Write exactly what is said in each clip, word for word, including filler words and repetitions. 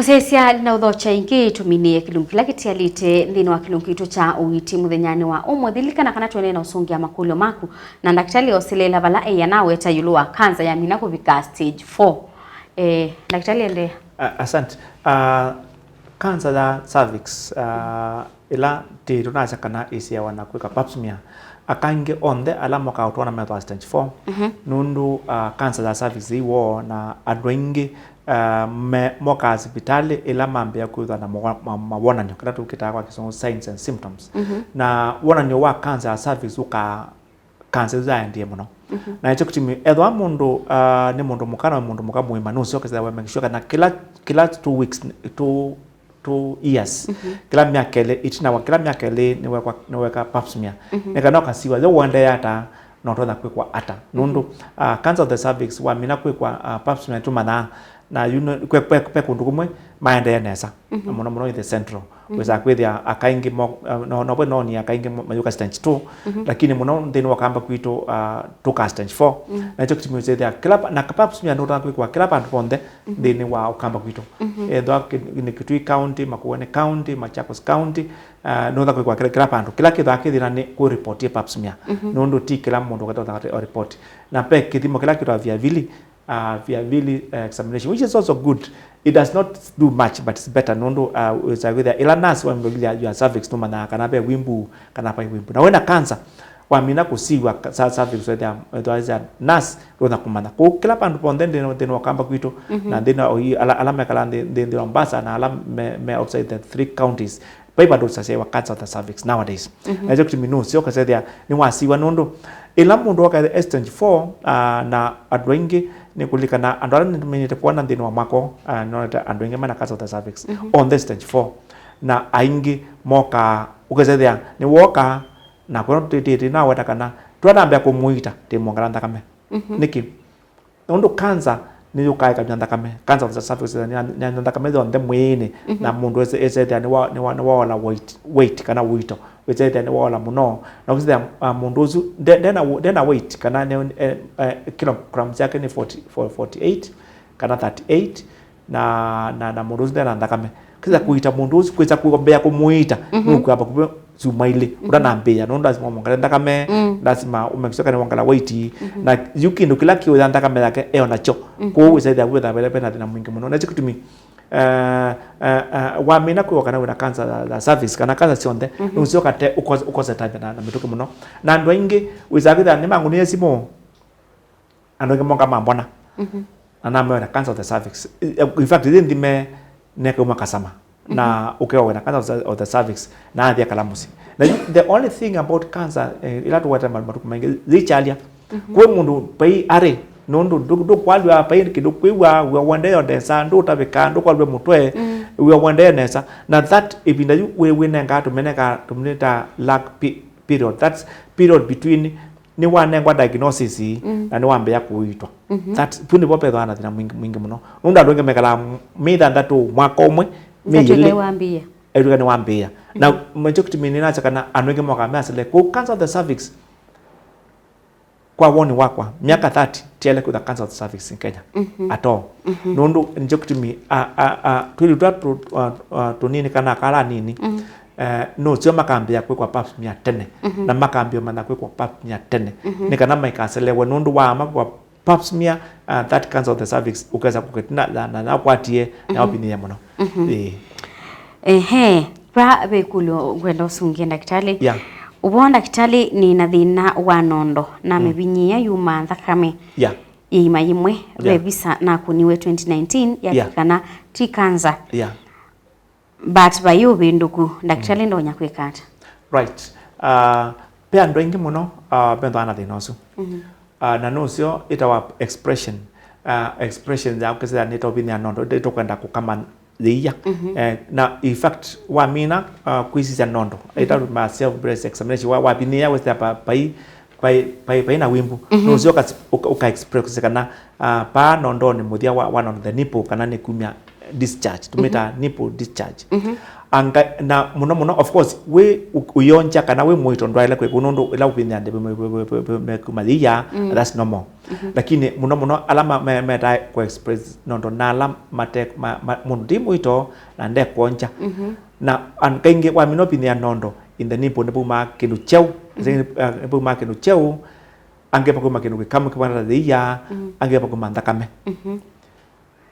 Mũsyaĩĩsya, nĩnaũthokya ĩngĩ tũminĩe kĩlungu kĩla kĩtialĩte nthĩnĩ wa kĩlungu kitũ kya ũiiti mũthenyanĩ wa ũmũnthĩ. Lilikana kana tũendee na ũsũngĩa makũlyo maku, na ndakĩtalĩ oseleela vala eĩa naweta ĩũlũ wa kanza yamina kũvika stage four. Eh, ndakĩtalĩ, endeea. A- Asante. Ah, kanza ya cervix, ah, ĩla ti tũnasya kana ĩsĩawa na kwĩka pap smear, aka aingĩ onthe ala mokaa ũtwona methwa stage four, nũndũ, ah, kanza ya cervix yĩ woo, na andũ aingĩ, ah, me- mokaa sivitalĩ ĩla mambĩĩa kwĩthwa na mawa- ma- mawonany'o, kĩla tũkĩtaa kwa Kĩsũngũ signs and symptoms. Na wonany'o wa kanza ya cervix ũkaa kanza ĩsu yaendie mũno. Na nĩkyo kĩtumi ethĩwa mũndũ, ah, nĩ mũndũ mũka na mũndũ mũka mũima, nũseo ũkethĩa we make sure kana kĩla, kĩla two weeks, two, two years, kĩla myaka ĩlĩ, ĩtina wa kĩla myaka ĩlĩ nĩwekwa, nĩweka pap smear. Nĩ kana ũkasiwa yo ũendeea ata, na ũtonya kwĩkwa ata. Nũndũ, ah, cancer of the cervix, wamina kwĩkwa, ah, pap smear, tũmanyaa na yu nĩ- kwe, kwe, kwe kũndũ kũmwe maendee nesa. Na mũno mũno in the central. Wĩsaa kwĩthĩa aka aingĩ mo- uh, no, no, no, ni aka aingĩ mo- mayũka stage two, lakini mũno nthĩnĩ wa Kamba kwitũ, uh, tũka stage four. Na nĩkyo kĩtumi wĩsĩthĩa kĩla pa- na pap smear nũtonya kwĩkwa kĩla vandũ vonthe nthĩnĩ wa Ũkamba kwitũ. Ethĩwa kĩ- nĩ Kitui County, Makueni County, Machakos County, uh, nũtonya kwĩkwa kĩla, kĩla vandũ. Kĩla kĩthwa kĩthĩna nĩ kũ report pap smear. Nũndũ ti kĩla mũndũ ũkatonya report. Na ve kĩthimo kĩla kĩtawa Viavili, uh, Viavili, uh, examination, which is also good. It does not do much, but it's better. Nũndũ, uh, wĩsaa kwĩthĩa ĩla nurse wamĩvavithya your cervix nũmanyaa kana ve wimbu kana vai wimbu. Na wĩna cancer, wamina kũsiwa ka- sa- cervix, wĩthĩa, wĩthĩa nurse ndũna kũmanya. Kũu kĩla vandũ vonthe nthĩnĩ nthĩnĩ wa Kamba kwitũ, na nthĩnĩ wa oi- ala, ala mekala nthĩ- nthĩ- nthĩnĩ wa Mombasa, na ala me, me outside the three counties, vai vandũ ũsasyaĩwa cancer of the cervix nowadays. Na nĩkyo kĩtumi nũseo ũkasethĩa nĩwasiwa, nũndũ ĩla mũndũ oka e stage four, ah, na andũ aingĩ nĩkũlilikana andũ ala nĩtũminĩte kwona nthĩnĩ wa mwaka ũũ, ah, nĩnonete andũ aingĩ mena cancer of the cervix on the stage four. Na aingĩ mokaa, ũkasethĩa nĩwoka, na kwona tũtĩtĩ naweta kana twanambĩa kũmũita tĩmwongela nthakame. Nĩkĩ? Nũndũ cancer nĩyũkaa ĩkanywa nthakame. Cancer of the cervix nĩyanywa nthakame yonthe mwĩĩnĩ, na mũndũ ese- esethĩa nĩwa- nĩwa- nĩwaola weight, weight kana ũito. Wĩsethĩa nĩwaola mũno. Na ũkĩsethĩa, ah, mũndũ ũsu nde- ndena- ndena weight kana nĩ- eh, eh, kilograms yake nĩ forty, forty-eight kana thirty-eight, na, na, na mũndũ ũsu ndena nthakame. Kĩsa kũita mũndũ ũsu, kwĩsa kũmbĩa kũmũita, nũkwamba kũvĩ syuma ilĩ ũtanambĩĩa, nũndũ lasima ũmwongele nthakame, lasima ũmake sure kana wongela weight, na yu kĩndũ kĩla kĩũya nthakame yake eo nakyo. Kwoou wĩsethĩa wĩtha vele vena thĩna mwingĩ mũno. Nakyo kĩtumi, eh, eh, eh, wamina kwĩwa kana wĩna cancer ya, ya cervix kana cancer syonthe, nũsyoka te ũkose, ũkose tavya na, na mĩtũkĩ mũno. Na andũ aingĩ wĩsaa kwĩthĩa nĩmangũnĩe simũ, andũ aingĩ moka mambona. Na nameweta cancer of the cervix. In fact, ĩthi nthime nekauma kasama. Na ũkewa wĩna cancer of the, of the cervix, na athi akala mũsyĩ. Na yu- the only thing about cancer, eh, ĩla tũwete ma- matukũ maingĩ, yĩkyalya. Kwĩ mũndũ vai arĩ, nũndũ ndũ- ndũkwalw'a vai kĩndũ kwĩw'a, wĩa wendee nesa, ndũtavĩka, ndũkwalw'a mũtwe, wĩa wendee nesa. Na that ĩvinda yu wĩ- wĩnengaa tũmene ka tũmĩnĩta lag pe- period. That's period between nĩwanengwa diagnosis na nĩwambĩĩa kũitwa. That, vu nĩvo vethĩwa na thĩna mwingĩ, mwingĩ mũno. Nũndũ andũ aingĩ mekalaa m- myei thanthatũ, mwaka ũmwe, myei ĩlĩ, wambĩĩa. Ew'ĩka nĩwambĩĩa. Na nĩkyo kĩtumi nĩnasya kana andũ aingĩ mokaa measĩle kũu cancer of the cervix. Kwa woni wakwa, myaka thirty tiele kwĩtha cancer of the cervix in Kenya at all. Nũndũ nĩkyo kĩtumi, a- a- a- twĩlĩ twa tũ- a- a- tũnini kana akala anini, eh, nũseo makambĩĩa kwĩkwa pap smear tene, na makambĩĩa ũmanya kwĩkwa pap smear tene, nĩ kana maikaselewe nũndũ waama kwĩkwa pap smear, uh, that cancer of the cervix, ũkesa kũkĩtina na, na, na ũkwatie na ũvinyĩĩa mũno. Ĩĩ. Ehe, va ve ĩkũlyo ngwenda ũsũngĩe ndakĩtalĩ. Yeah. Ũvoo ndakĩtalĩ, nĩ na thĩna wa nondo na mĩvinyĩĩa yuma nthakame. Yeah. Ĩima yĩmwe, ve visa nakũniwe twenty nineteen ya kana ti cancer. Yeah. But vai ũvĩndũku, ndakĩtalĩ ndonya kwĩka ata? Right. Uh, ve andũ aingĩ mũno, uh, methĩawa na thĩna ũsu. Uh, na nũseo ĩtawa expression. Uh, expression ya kũsĩla nĩtovinya nondo, ĩtũkwenda kũkama yĩia. Eh, na in fact, wamina, uh, kwĩsisya nondo, ĩtawa self breast examination, wa- wavinyĩĩa wĩsĩa pa- pai- vai, vai, vai na wimbu. Nũseo ũka- ũka- ũka express kana, ah, paa nondonĩ mũthya wa, wa nondo, the nipple, kana nĩ kumya discharge, tũmĩtaa nipple discharge. Anga, na mũno mũno, of course, wĩ ũ-, ũyonja kana wĩ mũito ndwaĩle kwĩkũ nũndũ ĩla ũkwĩthĩa nthĩ me-, me-, me-, me-, me-, kuma yĩia, mm, that's normal. Mhm. Lakini mũno mũno ala ma-, me-, metaa kũ express nondo na ala mate-, ma-, ma-, mũndũ ndi mũito na ndekwonja. Mhm. Na an-, kaingĩ wamina ũpinyĩa nondo, in the nipple nĩvaumaa kĩndũ kyeũ, mhm, eh, nĩvaumaa kĩndũ kyeũ, angĩ vakauma kĩndũ kĩkamũ kĩvana ta yĩia, mhm, angĩ vakauma nthakame. Mhm.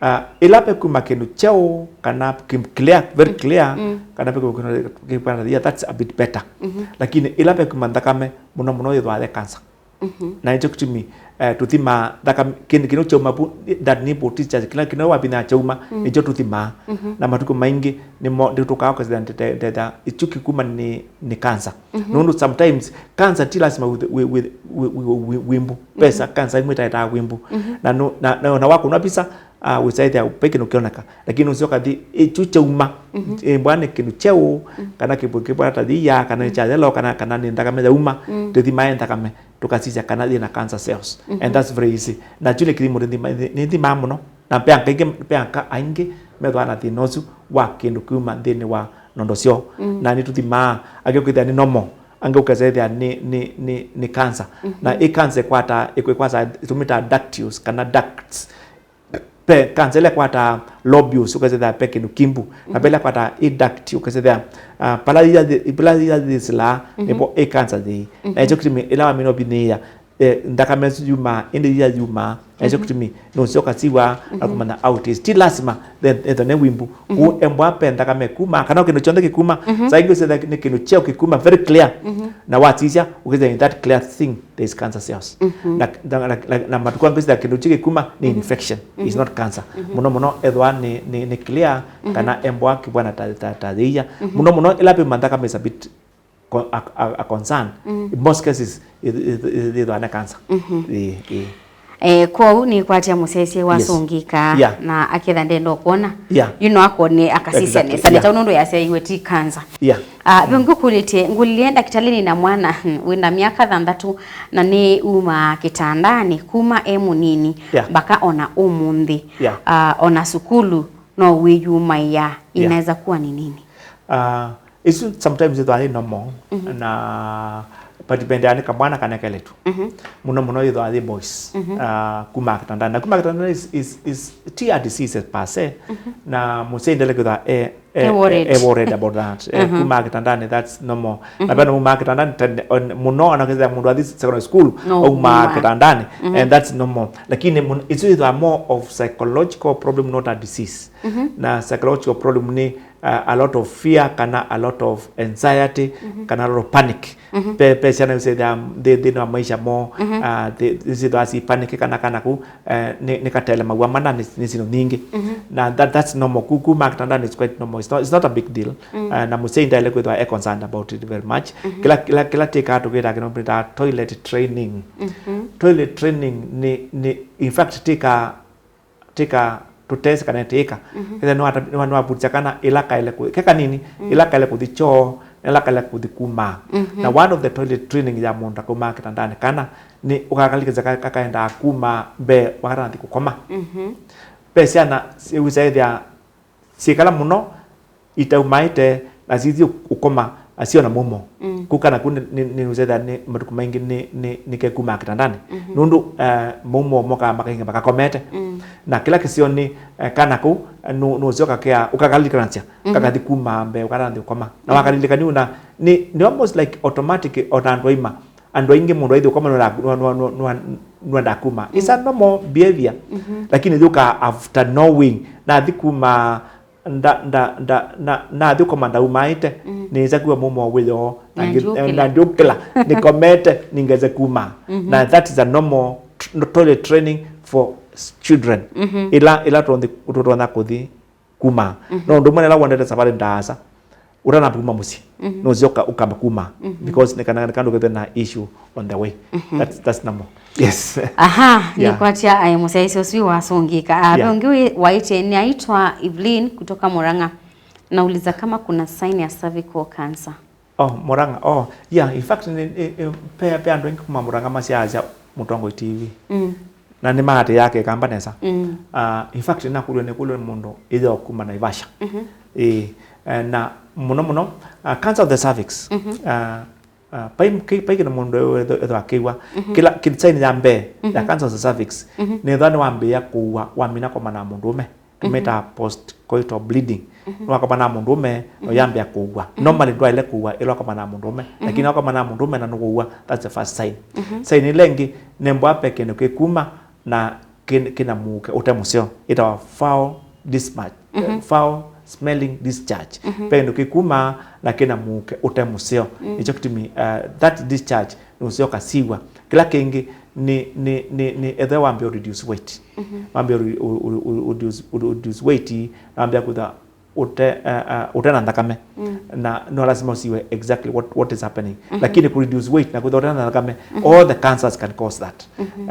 Ah, ĩla vekuma kĩndũ kyeũ, kana kĩ-, clear, very, mm, clear, mm, kana vekuma kĩndũ kĩvana ta yĩia, that's a bit better. Mhm. Lakini ĩla vekuma nthakame, mũno mũno yĩthwaa yĩ cancer. Mhm. Na nĩkyo kĩtumi, eh, tũthimaa nthakame, kĩndũ kĩno kyauma vu, that nipple discharge, kĩla kĩno wavinya kyauma, mm, nĩkyo tũthimaa. Mhm. Na matukũ maingĩ, nĩmo, nĩtũkaa kũsĩthĩa ndetha, ĩkyu kĩkuma nĩ, nĩ cancer. Mhm. Nũndũ sometimes, cancer ti lasima wĩ, wĩ, wĩ, wĩ, wĩ, wĩ, wĩmbu. Mhm. Pesa, cancer imwe itaetaa wĩmbu. Mhm. Na no, na, na, na wakũnwa visa, ah, wĩsaĩthĩa pe kĩndũ kĩoneka. Lakini ũsyoka thi, ĩkyu kyauma, mhm, ĩmbwa nĩ kĩndũ kyeũ, mm, kana kĩvũ kĩvwa ta yĩia, kana nĩ, mm, kya yellow, kana, kana nĩ nthakame yauma, mm, tũthimae nthakame, tũkasisya kana yĩna cancer cells. Mhm. And that's very easy. Na kyu nĩ kĩthimo nĩthima-, nĩthimaa mũno. Na ve anga aingĩ, ve anga aingĩ methwaa na thĩna ũsu wa kĩndũ kiuma nthĩnĩ wa nondo syoo. Mm. Na nĩtũthimaa, angĩ ũkethĩa nĩ normal, angĩ ũkethĩa nĩ, nĩ, nĩ, nĩ cancer. Mhm. Na ĩ cancer ĩkwataa, ĩkwataa, tũmĩtaa ductus kana ducts. Ve cancer ĩla ĩkwataa lobules, ũkethĩa ve kĩndũ kimbu. Na, mhm, ve ĩla ĩkwataa ĩ duct, ũkethĩa, ah, pala yĩia thi-, pala yĩia yĩsĩlaa, mhm, nĩvo ĩ cancer yĩĩ. Na, mhm, ĩkyo kĩtumi ĩla wamina ũvinyĩĩa, eh, nthakame ĩsu yumaa, ĩndĩ yĩia yumaa, na ĩkyo, mhm, kĩtumi nũsyoka siwa, mhm, na kũmanya how it is. Ti lasima, then, ethwa nĩ wĩmbu. Mhm. Kũu embwa pe nthakame kuma, kana kĩndũ kyonthe kĩkuma, mhm, saa ingĩ ũsĩthĩa nĩ kĩndũ kyeũ kĩkuma, very clear. Mhm. Na wasisya, ũkĩthĩa in that clear thing, there is cancer cells. Mhm. Na, na, na, na, na matukũ angĩ ũsĩthĩa kĩndũ kyu kĩkuma nĩ, mhm, infection, it's, mhm, not cancer. Mhm. Mũno mũno ethwa nĩ, nĩ, nĩ clear, mhm, kana embwa kĩvwana ta, ta, ta yĩia. Mhm. Mũno mũno ĩla pima nthakame is a bit co-, a, a, a concern. Mm. In most cases, ith-, ith-, ith-, ithwa nĩ cancer. Mhm. Ĩĩ, ĩĩ. Eh, kwoou nĩkwatya mũsyaĩĩsya, yes, wasũngĩka, yeah, na aketha ndenda ũkwona. Yeah. Yu no akwone akasisya, exactly, nesa, yeah, nesa nũndũ yasyaĩwe ti cancer. Yeah. Ah, mm, ve ngũkũlĩtye, ngũlilye ndakĩtalĩ nĩ na mwana, hmm, wĩna myaka thanthatũ, na nĩ uma kĩtandanĩ kuma e mũnini, yeah, mpaka ona ũmũnthĩ. Yeah. Ah, ona sukulu no wĩyumaĩa, yeah, inaweza kuwa ni nini? Ah, isu sometimes ithwa yĩ normal, mhm, na but ipendeaa nĩ kamwana kana kelĩtu. Mhm. Mũno mũno ithwa yĩ boys. Mhm. Ah, kuma kĩtandanĩ. Na kuma kĩtandanĩ is, is, is ti a disease per se. Mhm. Na mũsyai ndele kwĩthwa e, e, e worried, e worried about that. Eh, mhm, kuma kĩtandanĩ, that's normal. Na, mhm, vena muma kĩtandanĩ tene, on, mũno ona kĩthĩa mũndũ athi secondary school, no, auma, uma kĩtandanĩ. Mhm. And that's normal. Lakini mun-, isu ithwa more of psychological problem, not a disease. Mhm. Na psychological problem nĩ, uh, a lot of fear, kana a lot of anxiety, mhm, kana a lot of panic. Mhm. Pe, pe syana iusethia thi-, thĩnĩ wa maisha moo, mhm, uh, thi-, syĩthĩwa si panic kana kana kũu, uh, nĩ, nĩ katele maw'a mana nĩ, nĩ syĩndũ nyingĩ. Mhm. Na that, that's normal. Ku-, kuma kĩtandanĩ is quite normal. It's not, it's not a big deal. Mm. Uh, na mũsyai ndaĩle kwĩthĩwa e concerned about it very much. Mhm. Kĩla, kĩla, kĩla tĩkaa tũkĩtaa kĩno tũkĩtaa toilet training. Mhm. Toilet training nĩ, nĩ, in fact, tĩkaa tĩka tũtesi kana ĩtĩĩka. Mhm. Ĩthe nĩwata-, nĩwa-, nĩwavutya kana ĩla kaĩle kũthi, ke kanini, mm, ĩla kaĩle kũthi kyoo, na ĩla kaĩle kũthi kumaa. Mhm. Na one of the toilet training ya mũndũ akaumaa kĩtandanĩ kana nĩ ũkakalikĩsya ka-, kakaendaa kumaa mbee wakatanathi kũkoma. Mhm. Ve syana syĩwĩsyaĩthya syĩkala mũno itaumaĩte na sithi ũkoma na syona mũmo. Mm. Kũu kana kũu nĩ, nĩ, nĩ ũsethĩa nĩ matukũ maingĩ nĩ, nĩ, nĩ kekumaa kĩtandanĩ. Mhm. Nũndũ, eh, mũmo mokaa makainga makakomete. Mm. Na kĩla kĩseo nĩ, eh, kana kũu, eh, nũ-, nũsyoka kea ũkakalikanasya, mhm, kakathi kumaa mbee ũkatanathi ũkoma. Na, mhm, wakalilikaniu na nĩ, nĩ almost like automatic ona andũ aima. Andũ aingĩ mũndũ aithi ũkoma nũenda, nũenda, nũenda, nũenda, nũenda kuma. It's a, mm, normal behavior. Mhm. Lakini yũka after knowing. Nathi kuma nda-, nda-, nda-, na-, nathi ũkoma ndaumaĩte, mm, nĩnza kuwa mũmo wĩoo, na ngi-, na ndiũkĩla. Na ndiũkĩla, nĩkomete, ningeze kuma. Mhm. Na that is a normal tr-, toilet training for s-, children. Mhm. Ĩla, ĩla tũtonya kũthi kuma. Mhm. No ũndũ ũmwe nĩla wendete savalĩ ndaasa, ũtanamba kuma mũsyĩ, mhm, nũsyoka ũkamba kuma, mhm, because nĩ kana, nĩ kana ndũkethwe na issue on the way. Mhm. That's, that's normal. Yes. Aha, yeah, nĩkwatya, eh, mũsyaĩĩsya ũsu wasũngĩka. Ah, yeah, ve ũngĩ wĩ-, waĩtye, "Ninaitwa Evelyn kutoka Murang'a. Nauliza kama kuna sign ya cervical cancer." Oh, Murang'a. Oh, yeah, in fact, nĩ, nĩ, nĩ, pe, pe andũ aingĩ kuma Murang'a masyaasya Mũtongoi T V. Mm. Na nĩmaatĩĩaa Kĩkamba nesa. Mm. Ah, in fact, nakũlw'a nĩkũlw'a nĩ mũndũ ĩyoo kuma Naivasha. Mhm. Ĩĩ, eh, na Mũno mũno, uh, cancer of the cervix. Mhm. Uh, uh, pai, pai, pai kĩndũ mũndũ ethwa akĩw'a. Mhm. Kĩla, kĩ-, sign ya mbee ya, mhm, cancer of the cervix, mhm, nĩ ethwa nĩwambĩĩa kũua wamina kũmana na mũndũ ũme. Tũmĩtaa, mhm, postcoital bleeding. Mhm. Nĩwakomana na mũndũ ũme, na, mhm, ũyambĩa kũua. Mhm. Normally ndwaĩle kũua ĩla wakomana na mũndũ ũme. Mhm. Lakini wakomana na mũndũ ũme na nũkũua, that's the first sign. Mhm. Sign ĩla ĩngĩ, nĩ mbwa ve kĩndũ kĩkuma na kĩ-, kĩna mũuke ũte mũseo. Ĩtawa foul discharge. Mhm. Foul smelling discharge. Mhm. Ve kĩndũ kĩkuma na kĩna mũuke ũte mũseo. Mm. Nĩkyo kĩtumi, uh, that discharge nũseo ũkasiw'a. Kĩla kĩngĩ nĩ, nĩ, nĩ, nĩ ethĩwa wambĩa reduce weight. Mhm. Wambĩa re-, u-, u-, u-, reduce, u-, reduce weight, na wambĩa kwĩthwa ũte, uh, uh, ũte na nthakame. Mm. Na no lasima ũsiwe exactly what, what is happening. Mhm. Lakini ku reduce weight na kwĩthwa ũte na nthakame, mhm, all the cancers can cause that. Mhm. Uh,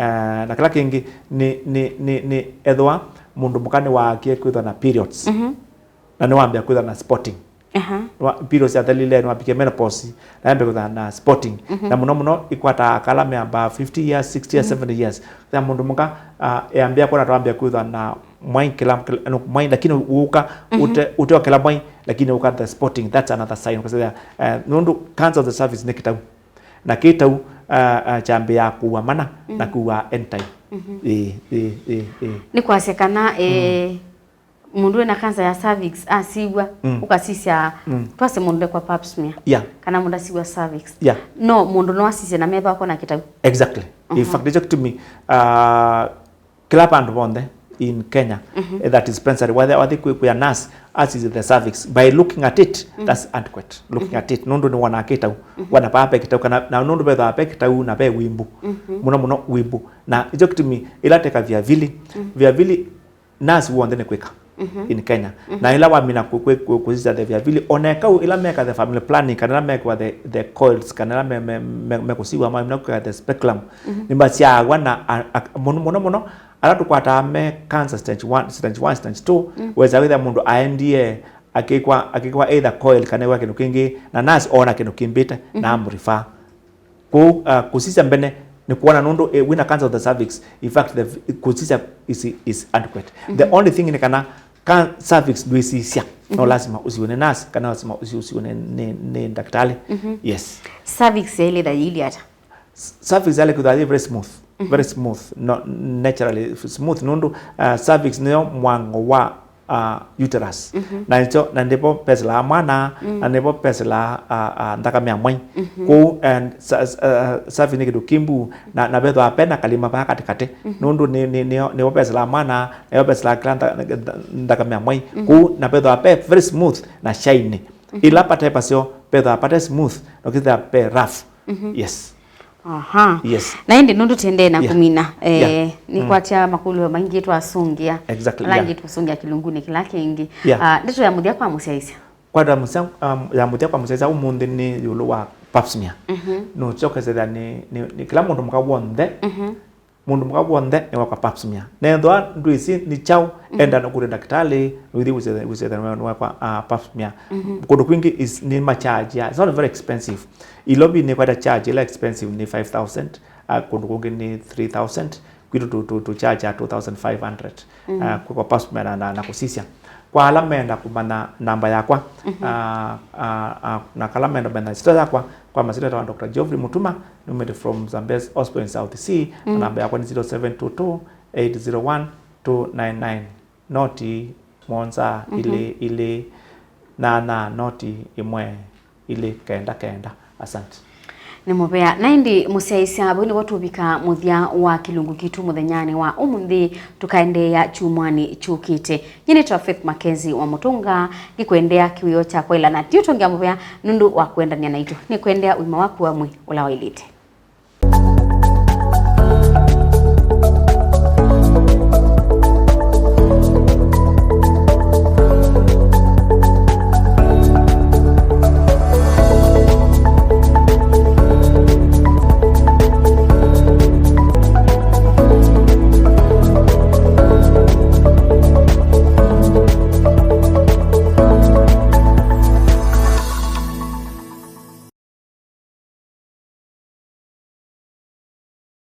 na kĩla kĩngĩ nĩ, nĩ, nĩ, nĩ ethĩwa mũndũ mũka nĩwaakie kwĩthwa na periods. Mhm. Na nĩwambĩa kwĩthwa na spotting. Aha. Wa-, periods yathelile, nĩwavikie menopause, na yambĩa kwĩthwa na spotting. Mhm. Na mũno mũno ikwataa aka ala me about fifty years, sixty years, mhm, seventy years. Thĩa mũndũ mũka, uh, eambĩa kwona twambĩa kwĩthwa na mwai kĩla, kĩla, no, mwai, lakini ũka, mhm, ũte, ũteokela mwai, lakini ũka the spotting, that's another sign. Ũkasethĩa, uh, nũndũ cancer of the cervix nĩ kĩtau. Na kĩtau, uh, uh, kyambĩaa kũua mana, na, mhm, kũua anytime. Mhm. Ĩĩ, ĩĩ, ĩĩ, ĩĩ. Nĩ kwasya kana, eh, mm. Mũndũ wĩna cancer ya cervix asiw'a, mm, ũkasisya, mm, twasye mũndũ ndekwa pap smear, yeah, kana mũndũ asiw'a cervix. Yeah. No mũndũ no asisye na metho akona kĩtau. Exactly. In, mhm, fact, nĩkyo kĩtumi, uh, kĩla vandũ vonthe in Kenya, mhm, eh, that is dispensary, whether, whether kwĩ, kwĩ a nurse asisye the cervix, by looking at it, mm, that's adequate. Looking, mhm, at it, nũndũ nĩwonaa kĩtau, mhm, wona vaa ve kĩtau, kana, na nũndũ vethĩwa ve kĩtau na ve wimbu, mhm, mũno mũno wimbu. Na nĩkyo kĩtumi ĩla teka viavili, mm, viavili nurse w'onthe nĩkwĩka, mhm, in Kenya. Mhm. Na ĩla wamina kũ-, kũ-, kũ-, kũsisya the viavili, o na ĩkau ĩla meka the family planning, kana ĩla mekwa the, the coils, kana ĩla me, me, me, mekũsiw'a, mamina kwĩka the speculum, mhm, nĩmasyaaw'a na, a, a, mũno, mũno, mũno, ala tũkwataa me cancer stage one, stage one, stage two, mm, wesa wĩthĩa mũndũ aendie akĩkwa, akĩkwa either coil kana ĩkwa kĩndũ kĩngĩ, na nurse oona kĩndũ kĩmbĩte, na, mhm, amũrefer. Kwoou, uh, kũsisya mbene nĩ kwona nũndũ, eh, wĩna cancer of the cervix, in fact, the v-, kũsisya is, is adequate. The, mhm, only thing nĩ kana can-, cervix ndwĩsisya. No, mhm, lasima ũsiw'e nĩ nurse, kana lasima ũsi-, ũsiw'e nĩ, nĩ, nĩ ndakĩtalĩ. Mhm. Yes. Cervix yaĩlĩtha yĩilyĩ ata? S-, cervix yaĩle kwĩthwa yĩ very smooth. Mhm. Very smooth. No, naturally smooth nũndũ, uh, cervix nĩyo mwango wa uh, uterus. Mhm. Na nĩkyo, na nĩvo vesĩlaa mwana, mm, na nĩvo vesĩlaa, uh, uh, nthakame ya mwai. Mhm. Kwoou, and sa-, sa-, uh, cervix nĩ kĩndũ kĩmbu, na, na vethĩwa ve na kalima vaa katĩkatĩ. Mhm. Nũndũ nĩ, nĩ, nĩyo, nĩvo vesĩlaa mwana, nĩvo vesĩlaa kĩla ntha-, ntha-, nthakame ya mwai. Mhm. Kwoou, na vethĩwa ve very smooth na shiny. Mhm. Ĩla vate vaseo, vethĩwa vate smooth, na kĩthĩa ve rough. Mhm. Yes. Aha. Yes. Na ĩndĩ nũndũ tũendee na, yeah, kũmina, eh, yeah, mm, nĩkwatya makũlyo maingĩ twasũngĩa. Exactly, ala, yeah, angĩ tũsũngĩa kĩlungunĩ kĩla kĩngĩ. Yeah. Ah, ndeto ya mũthya kwa mũsyaĩĩsya. Kwa ndeto ya mũthya, um, ya mũthya kwa mũsyaĩĩsya ũmũnthĩ nĩ ĩũlũ wa pap smear. Mhm. Nũkyo ũkethĩa nĩ, nĩ, nĩ kĩla mũndũ mũka w'onthe, mhm, mũndũ mũka w'onthe nĩwekwa pap smear. Na ethĩwa ndwĩsĩ nĩ kyaũ, mhm, enda na kũlya ndakĩtalĩ, ũithi wĩsĩthĩa nĩwekwa, uh, pap smear. Mhm. Kũndũ kwingĩ is, nĩ ma charge ya, it's not very expensive. Ilovi nĩkwata charge ĩla expensive nĩ five thousand, uh, kũndũ kũngĩ nĩ three thousand, kwitũ tũ, tũ, tũ charge ya two thousand five hundred, mhm, uh, kwĩkwa pap smear na, na, na kũsisya. Kwa ala menda kũmanya namba yakwa, mhm, uh, uh, uh, na kala menda kũmanya sita yakwa, kwa masita wa Doctor Geoffrey Mutuma, numĩte from Zambezi Hospital in South Sea, na, mm, namba yakwa nĩ zero seven two two, eight zero one, two nine nine, noti mũonza, mhm, ilĩ ilĩ, nyanya, noti ĩmwe, ilĩ kenda kenda. Asante. Nĩ mũvea. Na ĩndĩ mũsyaĩĩsya, vau nĩvo tũvika mũthya wa kĩlungu kitũ mũthenyanĩ wa ũmũnthĩ, tũkaendeea kyumwanĩ kyũkĩte. Nyie nĩtawa Faith Mackenzie wa Mũtũnga, ngĩkũendea kĩwĩoo kya kwaĩlana. Ti ũtũngĩa mũvea nũndũ wa kũendany'a naitũ. Nĩkũendea ũima waku wa mwĩĩ ũla waĩlĩte.